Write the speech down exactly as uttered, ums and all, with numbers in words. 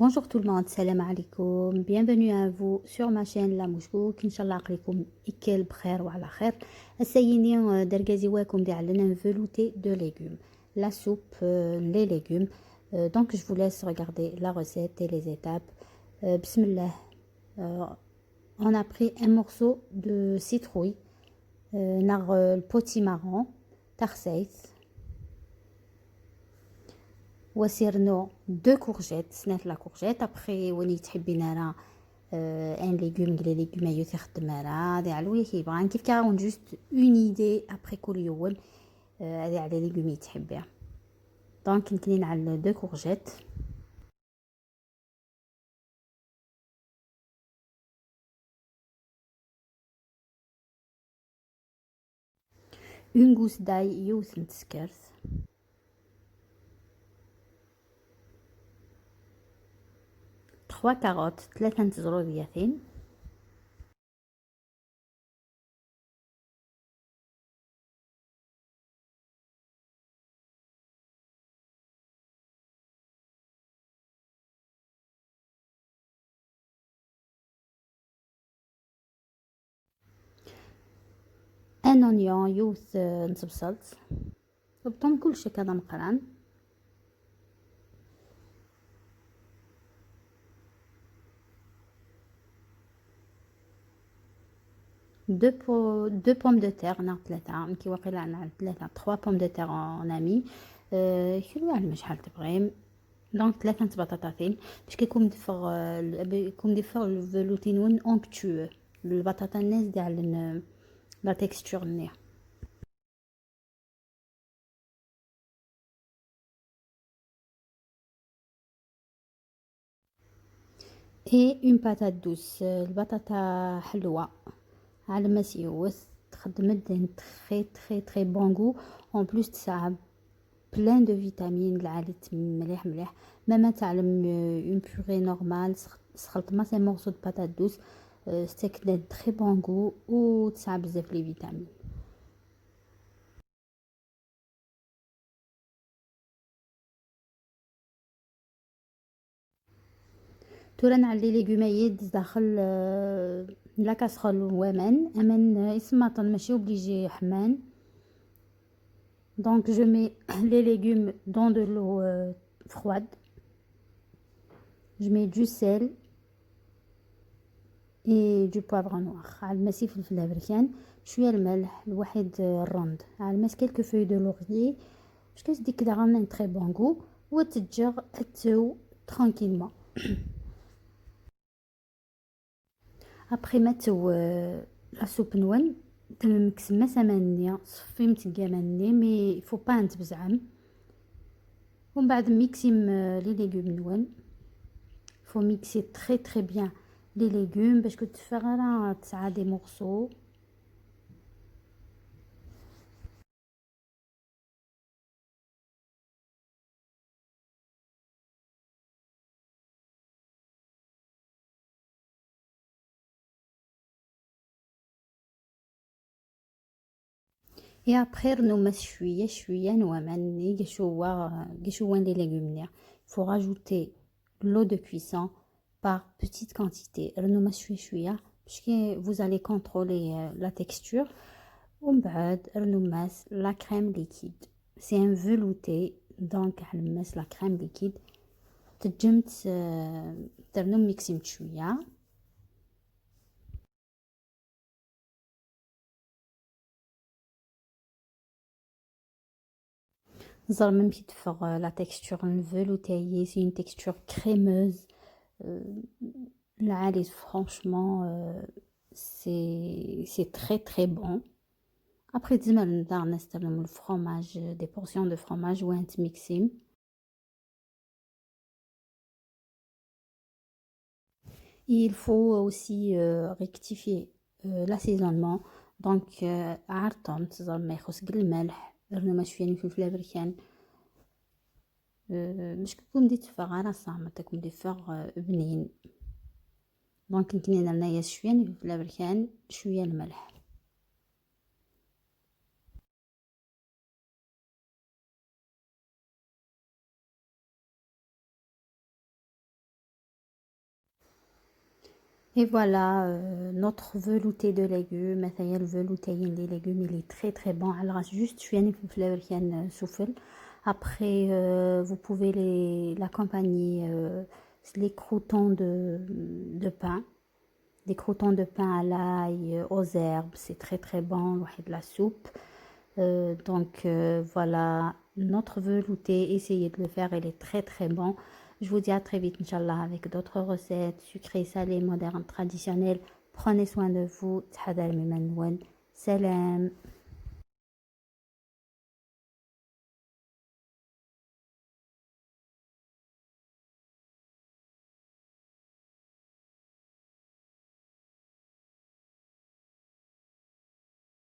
Bonjour tout le monde, salam alaikum. Bienvenue à vous sur ma chaîne La Mouche Cook. إن شاء الله عقلكم يكال بخير وعلى خير. السيني، آه، درجازي واكم دي علنا velouté de légumes. La soupe, euh, les légumes. Euh, donc je vous laisse regarder la recette et les étapes. Euh, بسم الله. Euh, on a pris un morceau de citrouille, euh, ناغ، euh, le potimarron, تخسيث. وسيرنو deux courgettes، سنات la courgette. Après وني تحبين راه، euh, un légume، les légumes ايو تخدم راه هذه علويه كيبغى كيف كاون juste une idée. Après كل يوم، euh, هذه على les légumes يتحبها. Donc نكنين على deux courgettes. Une gousse d'ail، يوث نتسكرت. Trois carottes، ثلاثة نتزرودياتين. Un oignon، يوث، آه، نتبصلت. بطون كلشي كذا مقران. Deux po-، deux pommes de terre، ناغ ثلاثة، نكي واقيلا ناغ ثلاثة، trois pommes de terre en ami. آه، كيلو على ما شحال تبغي. Donc ثلاثة بطاطاطين، باش كيكون مدفغ، آه، ال-، كيكون مدفغ الفلوتين ون onctueux. البطاطا الناس دي على ال-، la texture نيها. Et une patate douce، البطاطا حلوة، على ما سيوث تخدم الدهن très très très bon goût. En plus تسعة plein de vitamines، العالي مليح مليح. ماما تعلم، آه، une purée normale، سخ-، سخلط ما سي morceau de patate douce، آه، ستيك دهن très bon goût وتسعة بزاف les vitamines. تورا نعلي ليغومايد داخل، آه، la casserole وامان، امان، آه، يسمطن ماشي obligé حمان. Donc je mets les légumes dans de l'eau, euh, froide. Je mets du sel et du poivre noir. عاد ما سي فلفل بركان، شويه الملح، الواحد الرند، عاد ما quelques feuilles de laurier، باش كتدي كده غنى très bon goût. وتجر اتو tranquillement. Après ما تو، آه، la soupe نون، تممكسم مسامني، صفي متقامني، mais il faut pas نتبزعم. ومن بعد ميكسيم، آه، les légumes نون. Faut mixer très très bien les légumes باش كنت تفغر تسعة des morceaux. Et après رنوماس شوية شوية نوامن، قشوة، قشوة les légumes نيا. Faut rajouter l'eau de cuisson par petite quantité. رنوماس شوية شوية، parce que vous allez contrôler, euh, la texture. ومن بعد رنوماس la crème liquide. C'est un velouté، donc علماس la crème liquide. تجمت، آه، ترنم ميكسيمت شوية. زرمم كي تفغ la texture نفل وتايي، c'est une texture crémeuse. Euh, العالي franchement, euh, c'est, c'est très très bon. Après تزمر نتاع نستخدم الفرomage، des portions de fromage وين تميكسيم. Il faut aussi, euh, rectifier, euh, l'assaisonnement. Donc, euh, عرطم تزرم ما يخص قل الملح، رنوما شوية من فلفل أبركان. Euh, باش كيكون دي تفاغ على صامت، تكون دي فاغ، آه، بنين. Donc نكني درنا ياس شوية من فلفل أبركان، شوية الملح. Et voilà, euh, notre velouté de légumes. هذا هي الفلوتي ديال les légumes, il est très très bon. Alors juste شويه نفلفل كان سفل. Après, euh, vous pouvez les l'accompagner, euh, les croûtons de, de pain. Des croûtons de pain à l'ail, euh, aux herbes, c'est très très bon. واحد la soupe. Euh, donc, euh, voilà, notre velouté, essayez de le faire, il est très très bon. Je vous dis à très vite, Inch'Allah, avec d'autres recettes sucrées, salées, modernes, traditionnelles. Prenez soin de vous. تحضر مما نون. سلام.